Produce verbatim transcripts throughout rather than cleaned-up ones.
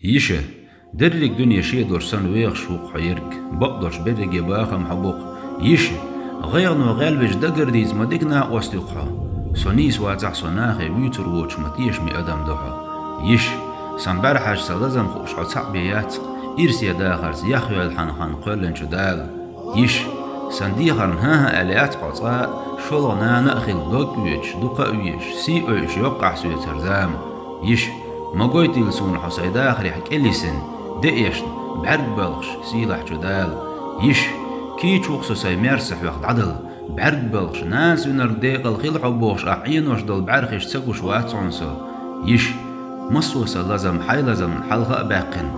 Йиша, деррига дуьне шен долуш санна вехаш ву-кх хьо ерг, бакъдолуш берриге бахам хьо бу-кх. Йиша, гӀайгӀано гӀелвича дагардийца ма дика накъост ю-кх хьо. Со нийса вацахь, со нахе вуьйцур воцуш ма тешаме адам ду хьо. Йиша, сан бӀаьрхьаша сан лазам хууш хьо цхьаъ бен яц-кх, ирсе дахарца яхъйойла хьан хан кхоьллинчу Дала. Йиша, сан дехарна хӀан-хӀа аьлла яц-кх хьо цкъа а, шолгӀа нана а хилла дог оьцуш, дукха а везаш, сий ойуш йоккхахь соьцара зама. Йиша, ма гойтийла суна хьо сайн дахарехь кӀелйисина, деэшна, бӀаьрг боьлхуш, сийлахьчу Дала. Йиша, кийча ву-кх со сайн мерза ца хьоьху дӀадала, бӀаьрг боьлхуш, нанас винарг декъала хила хьо бохуш ахь Ӏенош долу бӀаьрхиш ца гуш вац хьуна со. Йиша, массо а сан лазам хьайн лазамна хьалха а баьккхина,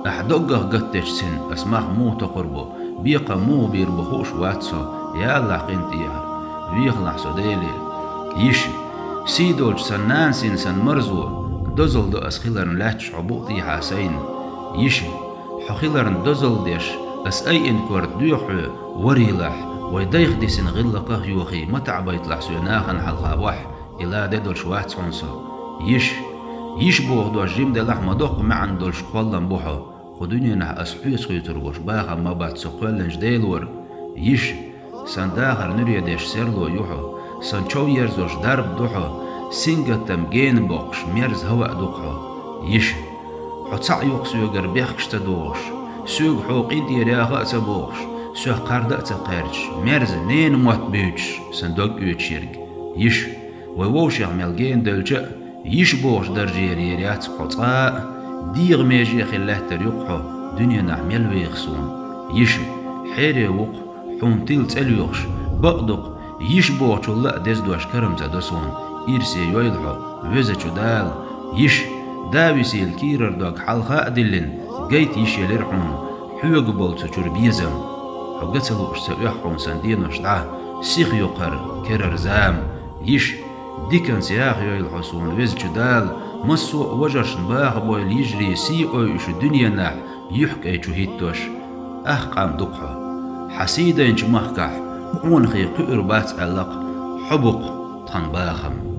ахь доггах гатдечу цхьана ас мах муха токхур бу, бекхам муха бийр бу хууш вац со, я АллахӀ, къинтӀера, вехалахь со, Деле. Йиша, сий долчу сан нанас йина сан марзо, дозалла до ас хиларна лаьтташ хьо букъ тӀехьа сайна. Йиша, хьо хиларна дозалла деш, ас айина корта доьху хьоьга, варийлахь, вай дайх дисина гӀиллакхах а йохий, ма таӀабайталахь соьга нахана хьалха охьа, и ла де долуш вац хьуна со. Йиша, йиша боху дош жима делахь а ма доккха маьӀна долуш кхоллам бу хьо. Кху дуьненахь ас хьоьца хуьйцур волуш бахам ма бац со кхоьллинчу Делора. Йиша, сан дахар нуьре деш серло ю хьо, сан чов ерзош дарба ду хьо, сингаттам гена боккхуш мерза хӀаваъ ду-кх хьо. Йиша, хьо цхьаъ ю-кх соьгара бехкаш ца дохуш, соьга хьо къинтӀера яха а ца бохуш, сох кхарда а ца кхаьрдаш, мерза ненан мотт буьйцуш сан дог оьцуш ерг. Йиша, вай вовшех мел гена девлча а, йиша бохучу даржера ер яц-кх хьо цкъа а, дегӀан меже хила лаьттар ю-кх хьо, дуьненахь мел веха суна. Йиша, хьере ву-кх, хьуна тила цӀе лоьхуш, бакъду-кх, йиша бохучул а деза дош карам ца до суна, ирсе йойла хьо, Везачу Дала. Йиша, да висийла кийрара дог хьалха а диллина, гайта йиш елира хьуна, хьоьга болу цу чуьра безам. Хьо ган ца лууш ца оьху хьуна сан денош дӀа, сиха ю-кх хӀара керара зама. Йиша, диканца яхъйойла хьо суна, Везачу Дала, массо а важаршна баха бойла йижарий сий ойуш дуьненахь юьхькӀай чу хӀиттош. Ах къам ду-кх хьо. Хьан сий дайначу махкахь къонахий кхуьур бац аьлла-кх, хьо бу-кх тхан бахам.